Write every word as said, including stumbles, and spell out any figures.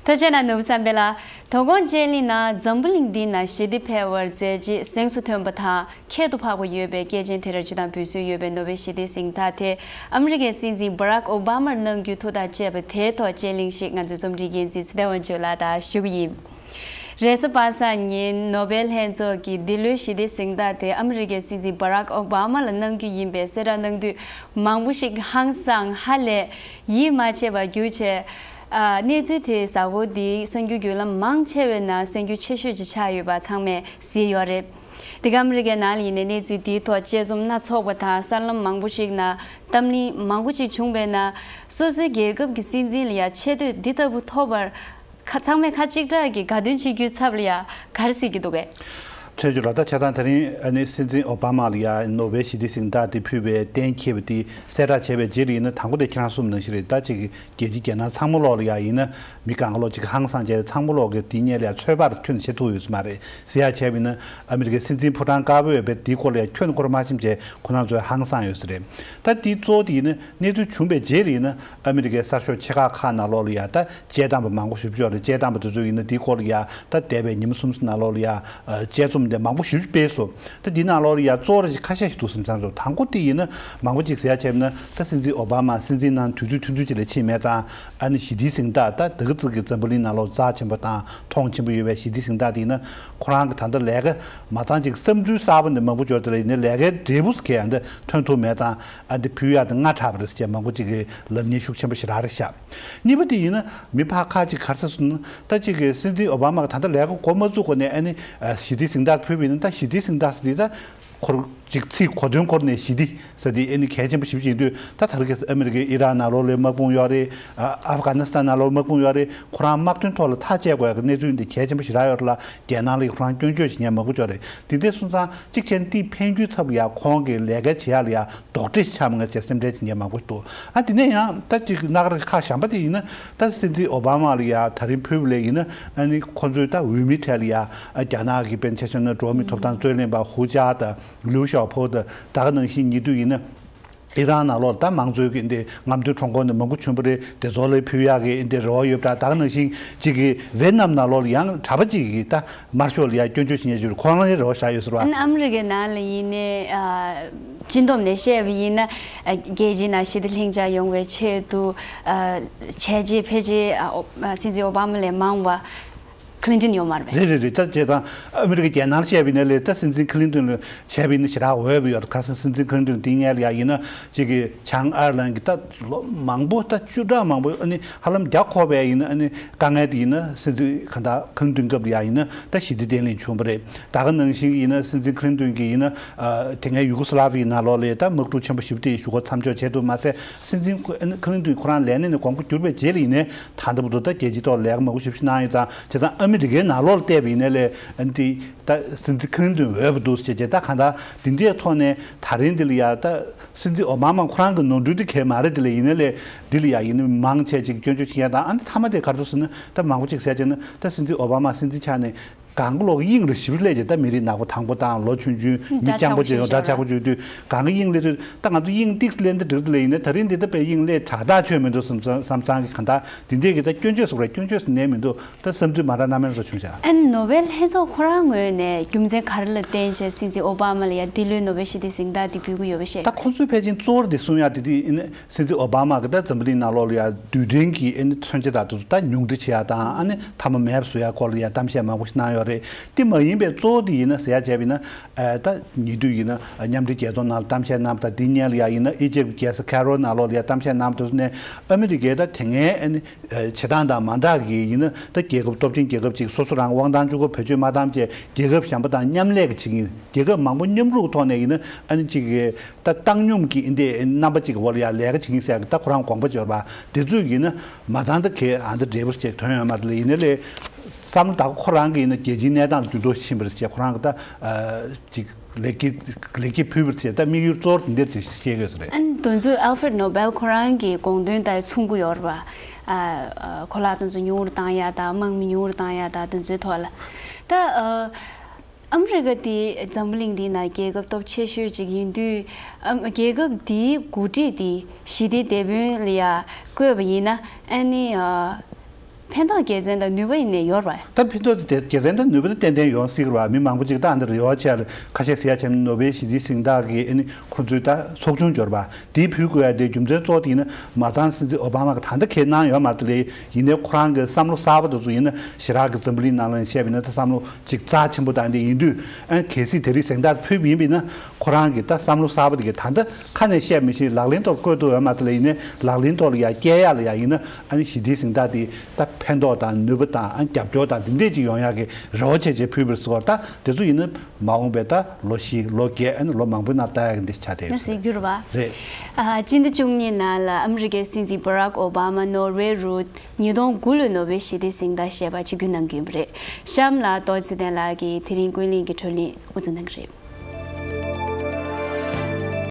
ཐུགས་རྗེ་གནང་ནོར་བུ་བསམ་འཕེལ་ལགས། དོ་དགོང་དཔྱད་གླེང་ནང་འཛམ་བུ་གླིང་འདི་ན་ཞི་བདེ་འཕེལ་བར་མཛད་རྗེས་གཟེངས་སུ་ཐོན་པ་དང་ཁྱད་དུ་འཕགས་པ་ཡོད་པའི་སྐྱེས་ཆེན་དེ་ར་སྤྱི་དང་འབུལ་སྲོལ་ཡོད་པའི་ནོ་བེལ་ཞི་བདེའི་གཟེངས་རྟགས་དེ་ཨ་མི་རི་ཀའི་སྲིད་འཛིན་བྷ་རག་ཨོ་བྷ་མར་གནང་རྒྱུའི་ཐུགས་ཐག་བཅད་པ་དེའི་ཐོག་དཔྱད་གླེང་ཞིག་ང་ཚོའི་རྩོམ་སྒྲིག་འགན་འཛིན་ཚེ་བརྟན་དབང་ཕྱུག་ལགས་དང་ཞུ་གི་ཡིན། རེས་གཟའ་པ་སངས་ཉིན་ནོ་བེལ་ལྷན་ཚོགས་ཀྱིས་འདི་ལོའི་ཞི་བདེའི་གཟེངས་རྟགས་དེ་ཨ་མི་རི་ཀའི་སྲིད་འཛིན་བྷ་རག་ཨོ་བྷ་མ་ལ་གནང་རྒྱུ་ཡིན་པའི་གསལ་བསྒྲགས་གནང་དུས་མང་པོ་ཞིག་ཧང་སངས་ཧ་ལས་ཡིད་མ་ཆེས་པར་གྱུར་བྱས། ཨ། གནས་ཚུལ་དེ་གཟའ་འཁོར་འདིའི་གསར་འགྱུར་བརྒྱུད་ལམ་མང་ཆེ་བའི་ནང་གསར་འགྱུར་ཆེ་ཤོས་ཅིག་ཆགས་ཡོད་པ་ཚང་མས་གཟིགས་ཡོད་རེད། འདི་ག་ཨ་མི་རི་ཀའི་ནང་ལ་ཡིན་ནའི་གནས་ཚུལ་འདིའི་ཐོག་དཔྱད་རྩོམ་སྣ་ཚོགས་པ་དང་གསར་ལམ་མང་པོ་ཞིག་ནང་གཏམ་གླེང་མང་པོ་ཅིག་བྱུང་བའི་ནང་སོ་སོའི་རྒྱལ་ཁབ་ཀྱི་སྲིད་འཛིན་ལ་ཡང་ཆེ་བསྟོད་འདི་ལྟ་བུ་ཐོབ་པར་ཁ་ཚང་མས་ཁ་གཅིག་གྲགས་ཀྱིས་དགའ་སྟོན་བྱེད་རྒྱུའི་ཚབ་ལ་ཡང་ག་རེ་ཟེར་གྱི་འདུག་གས། ཁྱེད་ཚོ་ལ་ད་ཆ་ཚང་དེ་རིང་ཨ་ནི་སྲིད་འཛིན་ཨོ་བྷ་མ་ལ་ཡ་ནོ་བེལ་ཞི་བདེའི་གཟེངས་རྟགས་དེ་ཕུལ་བའི་གཏན་འཁེལ་བ་དེ་གསལ་བསྒྲགས་བྱས་པའི་རྗེས་ལ་ཡིན་ན་དང་པོ་དེ་ཁྱེད་རང་གསུངས་ནང་བཞིན་རེད། ད་ཅིག་རྒྱལ་སྤྱི་རྒྱལ་ནང་ཚང་མ་ལོག་ལ་ཡ་ཡིན་ན་མི་གང་ག་ལོག་ཅིག་ཧང་སངས་བྱས་ཚང་མ་ལོག་གི་དེ་སྔོན་ལ་ཡ་ཚོད་དཔག་ཁྱོན་བྱེད་ཐུབ་ཡོད་ས་མ་རེད་ཟེར་ཡ་བྱས་པ་ཡིན་ན་ཨ་མི་རི་ཀའི་སྲིད་འཛིན་ཕོ་བྲང་དཀར་པོ་ཡོད་པའི་དེའི་སྐོར་ལ་ཡ་ཁྱོན་སྐོར་མ་ཤེས་བྱས་ཁོ་རང་ཚོས་ཧང་སངས་ཡོད་ས་རེད། ད་དེའི་གཙོ་བོ་དེ་ཡིན་ན་གནས་ཚུལ་བྱུང་བའི་རྗེས་ལ་ཡིན་ན་ཨ་མི་རི་ཀའི་གསར་ཤོག་ཆེ་ཁག་ཁག་ནང་ལོག་ལ་ཡ་ད། དཔྱད་གཏམ་པ་མང་པོ་ཞེ་པོ་ཅིག་ཡོད་རེད། དཔྱད་གཏམ་པ་དེ་ཚོ་ཡིན་ན་དེའི་སྐོར་ལ་ཡ་ད་འདས་པའི་ཉི་མ་གསུམ་ཙམ་ནང་ལོགས་ལ་ཡ་དཔྱད་རྩོམ་དེ་མང་པོ་ཞེ་པོ་ཅིག་སྤེལ་སོང་། ད་འདི་ནང་ལོགས་ལ་ཡ་གཙོ་བོ་ར་ཅིག་ཁ་ཤས་ཤིག་འདུག་བསམ་བསམ་སོང་། དང་པོ་དེ་ཡིན་ན་མང་པོ་ཅིག་ཟེར་ཡ་བྱས་ན་ད་སྲིད་འཛིན་ཨོ་བྷ་མ་སྲིད་འཛིན་གནང་དུས་ཚོད་ཐུང་ཐུང་ཅིག་ལས་ཕྱིན་མེད་ཙང་ཨ་ནི་ཞི་བདེའི་གཟེངས་རྟགས་ད་ད་ག་ཙིག་གི་འཛམ་བུ་གླིང་ནང་ལོགས་རྩ་ཆེན་པོ་དང་མཐོང་ཆེན་པོ་ཡོད་པའི་ཞི་བདེའི་གཟེངས་རྟགས་དེ་ཡིན་ན་ཁོ་རང་གི་ད་ལྟ་ལས་ཀ་མ་ཚང་ཅིག་བསམ་ཚུལ་གསར་པ་འདི་མང་པོ་འབྱོར་དེ་ལ་ཡིན་ན་ལས་ཀའི་འབྲས་བུ་གལ་ཡང་འདི་ཐོན་ཐུབ་མེད་ཙང་། ཨ་འདི་ཕུལ་ཡག་དེ་སྔ་དྲགས་པ་རེད་ཟེར་བྱས་མང་པོ་ཅིག་གིས་ལབ་མཁན་ཤུགས་ཆེན་པོ་ཞེ་དྲག་རེད་ཤག། གཉིས་པ་དེ་ཡིན་ན་མི་ཕར་ཁག་ཅིག་ག་རེ་ཟེར་སོང་ན་ད་ཅིག་གི་སྲིད་འཛིན་ཨོ་བྷ་མ་གིས་ད་ལྟ་ལས་ཀ་འགོ་མ་བཙུགས་གོང་ནས་ཨ་ནི་ཞི་བདེའི་གཟེངས་རྟགས་ཕུལ་བ་ཡིན་ན་ད་ཞི་བདེའི་གཟེངས་རྟགས་ཟེར་དེ་ད་འཁོར་ཅིག་ཚིག་གོ་དོན་འཁོར་ནས་ཞི་བདེ་ཟེར་དེ་ཨ་ནི་གལ་ཆེན་པོ་ཞེ་པོ་ཅིག་ཡིན་དུས་ད་ད་རེས་ཀྱི་ཨ་མི་རི་ཀའི་ཨི་རག་ནང་ལོགས་ལ་དམག་དཔུང་ཡོད་རེད། ཨ་ཨབ་གྷ་ནི་སི་ཐན་ནང་ལོགས་དམག་དཔུང་ཡོད་རེད། ཁོ་རང་དམག་དོན་ཐོག་ལ་ཐག་བཅད་དགོས་ཡག་གི་གནས་ཚུལ་འདི་གལ་ཆེན་པོ་ཞེ་དྲག་ཡོད་རེད་ལ་རྒྱལ་ནང་ལ་ཁོ་རང་སྐྱོན་བརྗོད་བྱེད་མཁན་མང་པོ་ཅིག་ཡོད་རེད། དེ་འདྲ་སོང་ཙང་གཅིག་བྱས་ན་དེ་ཕན་རྒྱུའི་ཚབ་ལ་ཡ་ཁོང་གི་ལས་ཀ་བྱེད་ཡག་ལ་ཡ་རྡོག་ཁྲེས་ཆགས་མ་ངེས་ཅེས་སེམས་ཁྲལ་བྱེད་མཁན་མང་པོ་འདུག། ཨ་དེ་ནས་ཡང་ད་ཅིག་སྣ་ཁ་ཁ་གཞན་པ་དེ་ཡིན་ན་ད་སྲིད་འཛིན་ཨོ་བྷ་མ་ལ་ཡ་ད་རིང་ཕུལ་བ་ལས་ཡིན་ན་ཨ་ནི་ཁོ་ཚོའི་ད་འོས་མི་གྲས་ལ་ཡ་ཨ་རྒྱ་ནག་གི་དཔེར་ན་ཆ་བཞག་ན་འགྲོ་བ་མིའི་ཐོབ་ཐང་རྩོད་ལེན་པ་ཧུ་ཅཱ་དང་ལིའུ་ཞའོ་ཕོ་དང་ད་ག་ནང་བཞིན་ཉེ་དུས་ཡིན་ན་ཨི་རན་ནང་ལོགས་ད་མང་གཙོའི་གི་འདི་རྔམ་སྟོན་ཁྲོམ་སྐོར་ནས་མང་པོ་བྱུང་བ་རེད། དེ་ཚོ་ལ་ཕུལ་ཡག་གི་འདི་རེ་བ་ཡོད་པ་འདྲ། ད་ག་ནང་བཞིན་གཅིག་གི་ཝེ་ནམ་ནང་ལོགས་ལ་ཡང་གྲྭ་པ་གཅིག་གིས་ད་དམར་ཤོག་ལ་ཡ་སྐྱོན་བརྗོད་བྱེད་མཁན་ཅིག་ཁོ་རང་ལ་རེ་བ་བཞག་ཡོད་ཟེར་བ། ཨ་ནི་ཨ་མི་རི་ཀའི་ནང་ལ་ཡིན་ནའི་ཨ། སྤྱི་འདོམས་ནས་བཤད་པ་ཡིན་ན་ཨ། རྒྱལ་སྤྱིའི་ནང་ཞི་བདེ་ལྷིང་འཇགས་ཡོང་བའི་ཆེད་དུ་ཨ། བྱས་རྗེས་ཕལ་ཆེར་ཨ། ཨོ། ཨ། སྲིད་འཛིན་ཨོ་བྷ་མ་ལས་མང་བ་ཁི་ལིན་ཏོན་ཡོད་མ་རེད་པས། རེད་རེད་རེད། ད་བྱས་ཙང་ཨ་མི་རི་ཀའི་རྒྱལ་ནང་བཤད་པ་ཡིན་ན་ལས་ད་སྲིད་འཛིན་ཁི་ལིན་ཏོན་ལ་བྱས་པ་ཡིན་ན་ཞེ་དྲག་འོས་པ་ཡོད་རེད། ག་རེ་ཟེར་ན་སྲིད་འཛིན་ཁི་ལིན་ཏོན་དེ་སྔོན་ལ་ཡ་ཡིན་ན་གཅིག་གི་བྱང་ཨར་ལན་གྱི་ད་ལོ་མང་པོ་ད་བཅུ་ཕྲག་མང་པོ་ཨ་ནི་ཧ་ལམ་བརྒྱ་འཁོར་བའི་ཡིན་ན་ཨ་ནི་དཀའ་ངལ་དེ་ཡིན་ན་སྲིད་འཛིན་གང་ལྟར་ཁི་ལིན་ཏོན་སྐབས་ལ་ཡ་ཡིན་ན་ད་ཞི་བདེ་བརྟན་ལྷིང་བྱུང་བ་རེད། ད་ག་ནང་བཞིན་ཡིན་ན་སྲིད་འཛིན་ཁི་ལིན་ཏོན་གྱིས་ཡིན་ན་ཨ་དེ་སྔའི་ཡུ་གོ་སི་ལ་ཝི་ཡའི་ནང་ལོགས་ལ་ད་དམག་འཁྲུག་ཆེན་པོ་ཞེ་པོ་དེ་ཞུ་སྒོ་མཚམས་འཇོག་བྱས་འདུག་མ་ཟད་སྲིད་འཛིན་ཁི་ལིན་ཏོན་ཁོ་རང་ལས་གནས་ནས་དགོངས་པ་གྱུར་པའི་རྗེས་ལ་ཡིན་ནའི་ད་ལྟ་བར་དུ་ད་རྒྱལ་སྤྱིའི་ཐོག་ལས་ཀ་མང་པོ་ཞེ་པོ་ཞིག་གནང་ཡོད་ཙང་། བྱས་ཙང་ཨ་མི་རི་ཀའི་ནང་ལོགས་ལ་བལྟས་པ་ཡིན་ན་ལས་ཨ་ནི་དེ་ད་སྲིད་འཛིན་ཁི་ལིན་ཏོན་འོས་པ་འདུག་ཟེར་བྱས་ད་གང་ལྟར་འདི་འདྲའི་ཐོག་ནས་ད་རིང་འདི་ལ་ཡ་ད་སྲིད་འཛིན་ཨོ་བྷ་མ་ཁོ་རང་གི་ནོར་འཁྲུལ་དེ་གང་ཡང་མ་རེད། དེ་ལ་ཡིན་ན་ལས་འདི་ལ་ཡ་ཡིན་ན་མང་ཆེ་ཅིག་སྐྱོན་བརྗོད་བྱེད་ཡ་དང་། ཨ་ནི་མཐའ་མ་དེ་ག་རེ་འདུག་ཟེར་ན་ད་མང་པོ་ཅིག་ཟེར་བྱས་ན་ད་སྲིད་འཛིན་ཨོ་བྷ་མ་སྲིད་འཛིན་ཆགས་ནས་གང་ག་ལོག་གི་དབྱིངས་ལ་ཞིབ་སླེབས་བྱས། ད་མི་རིགས་ནག་པོ་དྭངས་པོ་དང་ལོ་ཆུང་ཆུང་མི་སྤྱང་པོ་ཅིག་དང་འདྲ་ཆགས་པོ་ཅིག་དུས་གང་གི་དབྱིངས་སླེབས་དུས་ད་ང་ཚོ་དབྱིངས་ཏིག་སླེབས་འདི་འགྲིག་འདི་ལ་ཡིན་ན་ད་རིང་འདི་ད་དཔེ་དབྱིངས་སླེབས་དྲག་ཐག་ཆོད་མི་འདུག་བསམ་བསམ་བསམ་གི་གང་ལྟར་འདི་འདྲས་ཀྱི་ད་སྐྱོན་བརྗོད་སོགས་རེད། སྐྱོན་བརྗོད་སུ་ནས་མི་འདུག། ད་བསམ་ཚུལ་མ་འདྲ་སྣ་མིན་ར་བྱུང་བཞག། ཨ་ནི་ནོ་བེལ་ལྷན་ཚོགས་ཁོ་རང་ངོས་ནས་རྒྱུ་མཚན་ག་རེ་ལ་བརྟེན་བྱས་སྲིད་འཛིན་ཨོ་བྷ་མ་ལ་ཡ་འདི་ལོའི་ནོ་བེལ་ཞི་བདེའི་གཟེངས་རྟགས་འདི་འབུལ་གྱི་ཡོད་པ་ཤེས། ད་ཁོ་ཚོས་ཕལ་ཆེར་གཙོ་བོར་འདི་གསུང་ཡ་དེ་དེ་ཨ་ནི་སྲིད་འཛིན་ཨོ་བྷ་མ་གི་ད་འཛམ་བུ་གླིང་ནང་ལོགས་ལ་ཡ་རྡུལ་ཕྲན་གྱི་ཨ་ནི་མཚོན་ཆ་དང་དེ་ཚོ་ད་ཉུང་འཕྲི་བྱེད་ཡ་དང་། ཨ་ནི་མཐའ་མ་མེད་པ་བཟོ་ཡ་སྐོར་ལ་ཡ་གཏམ་བཤད་མང་པོ་ཞིག་གནང་ཡོད་རེད། དེ་མ་ཡིན་པའི་གཙོ་བོ་དེ་ཡིན་ན་ཟེར་ཡ་བྱས་པ་ཡིན་ན། ཨ་ད་ཉེ་དུས་ཡིན་ན་མཉམ་འབྲེལ་རྒྱལ་ཚོགས་ནང་ལ་གཏམ་བཤད་གནང་བ་དང་། དེ་སྔོན་ལ་ཡ་ཡིན་ན་ཨི་ཇེབ་ཀྱི་རྒྱལ་ས་ཁེ་རོ་ནང་ལོགས་ལ་ཡ་གཏམ་བཤད་གནང་བ་དེ་ཚོ་ནས་ཨ་མི་རི་ཀའི་ད་དེ་སྔའི་ཨ་ནི་བྱེད་སྟངས་དང་མ་འདྲ་གི་ཡིན་ན་ད་རྒྱལ་ཁབ་སྟོབས་ཆེན་རྒྱལ་ཁབ་ཅིག་སོ་སོ་རང་དབང་ཐང་ཅུང་ཁོ་བེད་སྤྱོད་མ་བཏང་བྱས་རྒྱལ་ཁབ་གཞན་པ་དང་མཉམ་ལས་ཀྱི་བྱེད་ཀྱི་ཡིན། རྒྱལ་ཁབ་མང་པོ་མཉམ་རུབ་ཐོག་ནས་ཡིན་ན་ཨ་ནི་ཅིག་གི་ད་བཏང་སྙོམས་ཀྱི་ཨིན་དེ་རྣམ་པ་ཅིག་གི་འོག་ལ་ཡ་ལས་ཀ་བྱེད་ཀྱི་ཡིན་ཟེར་ཡ་གི་ད་ཁོ་རང་དགོངས་པ་འཇོག་པ་དེ་ཚོས་ཡིན་ན་མ་བཏང་ད་གལ་ཨ་ད་འབྲས་བུ་ཅིག་ཐོན་ཡོད་མ་རེད་ལ། ཡིན་ན་ལས་བསམ་བློ་ད་ཁོ་རང་གི་ཡིན་ན་རྒྱལ་སྤྱིའི་གནས་སྟངས་ལ་འགྱུར་ལྡོག་ཕྱིན་པ་རེད་ཅེས་ཁོ་རང་གི་ད་ཅིག་ལེགས་སྐྱེས་ལེགས་སྐྱེས་ཕུལ་བ་རེད་ཅེས་ད་དམིགས་ཡུལ་གཙོ་བོ་དེ་འདིར་ཅིག་བཤད་ཀྱི་ཡོད་ས་རེད། ཨ་ནི་དོན་ཚོད་ཨལ་ཧྥེ་རེད་ནོ་བེལ་ཁོ་རང་གི་དགོངས་དོན་དང་མཚུངས་ཀྱི་ཡོད་རེད་པ། ཨ་ཨ་གོ་ལག་དེ་ཚོ་ཉུང་རུ་བཏང་ཡ་དང་དམག་མི་ཉུང་རུ་བཏང་ཡ་དང་དེ་ཚོའི་ཐོག་ལ་ད་ཨ། ཨ་མི་རི་ཀ་དེ་འཛམ་བུ་གླིང་འདིའི་ནང་རྒྱལ་ཁབ་སྟོབས་ཆེ་ཤོས་ཅིག་ཡིན་དུས། ཨ་རྒྱལ་ཁབ་དེའི་འགོ་ཁྲིད་དེ་ཞི་བདེའི་དེད་དཔོན་ལ་ཡ་བསྐོས་པ་ཡིན་ན་ཨ་ནི་ཨ་ ཕན་ཐོགས་དགེ་མཚན་དང་ནུས་པ་ཡིན་ནའི་ཡོད་རེད་བ། ད་ཕན་ཐོགས་དེ་དགེ་མཚན་དང་ནུས་པ་དེ་ཏན་ཏན་ཡོང་སྲིད་ཀྱི་རེད་བ། མི་མང་པོ་ཅིག་ད་འདིར་ཡོང་བྱས་ལ་ཁ་ཤས་ཟེར་ཡ་བྱས་ན་ནོ་བེལ་ཞི་བདེའི་གཟེངས་རྟགས་ཀྱི་ཨ་ནི་ཁོ་ཚོའི་ད་ཚོགས་ཆུང་འབྱོར་བ་དེའི་ཕུལ་དགོས་ཡ་དེ་རྒྱུ་མཚན་གཙོ་བོ་དེ་ཡིན་ན་མ་ཚང་སྲིད་འཛིན་ཨོ་བྷ་མ་གི་ད་ལྟ་ཁས་གནང་ཡོད་མ་རེད་དེ། ཡིན་ནའི་ཁོ་རང་གི་བསམ་བློ་གསར་པ་དེ་ཚོ་ཡིན་ན་ཞེ་དྲག་གི་འཛམ་བུ་གླིང་ནང་ལ་བཤད་པ་ཡིན་ན་ད་བསམ་བློ་ཅིག་རྩ་ཆེན་པོ་དང་དེ་ཡིན་དུས། ཨ་ནི་གལ་སྲིད་དེ་རིང་གཟེངས་རྟགས་ཕུལ་བ་ཡིན་པ་ཡིན་ན་ཁོ་རང་གི་ད་བསམ་བློ་གསར་པ་དེ་གི་ད་ལྟ་ཁ་ནས་བཤད་མི་ཤེས། ལག་ལེན་ཐོག་བཀོད་ཐུབ་ཡོད་མ་རེད་དེ། ཡིན་ནའི་ལག་ལེན་ཐོག་ལ་ཡ་བསྐྱལ་ཡ་ལ་ཡ་ཡིན་ན་ཨ་ནི་ཞི་བདེའི་གཟེངས་རྟགས་དེ་ད་ཕན་ཐོགས་དང་ནུས་པ་དང་ཨ་ནི་རྒྱབ་སྐྱོར་དང་དེ་འདྲས་ཅིག་ཡོང་ཡ་གི་རེ་བ་བྱས་བྱས་ཕུལ་བར་ཟེར་བ། ད་དེ་ཚོ་ཡིན་ན་མ་འོངས་པའི་ད་ལོ་བཞི་ལོ་བརྒྱད་ཨ་ནི་ལོ་མང་པོའི་ནང་ལྟ་ཡ་གི་འདི་ཆ་དེ་ན་ཟེར་རྒྱུ་རེད་བ། རེད། ཨ། སྤྱི་ཟླ་བཅུ་གཉིས་ནང་ལ་ཨ་མི་རི་ཀའི་སྲིད་འཛིན་བྷ་རག་ཨོ་བྷ་མ་ནོར་ཝེ་རུ་ཉིས་སྟོང་དགུ་ལོའི་ནོ་བེལ་ཞི་བདེའི་གཟེངས་རྟགས་བཞེས་པ་ཆིབས་བསྒྱུར་གནང་གི་ཡོད་པ་རེད། གཤམ་ལ་རྡོ་རྗེ་ཚེ་བརྟན་ལགས་ཀྱིས་དེ་རིང་ཀུན་གླེང་གི་བགྲོ་གླེང་དབུ་འཛུགས་གནང་གི་རེད།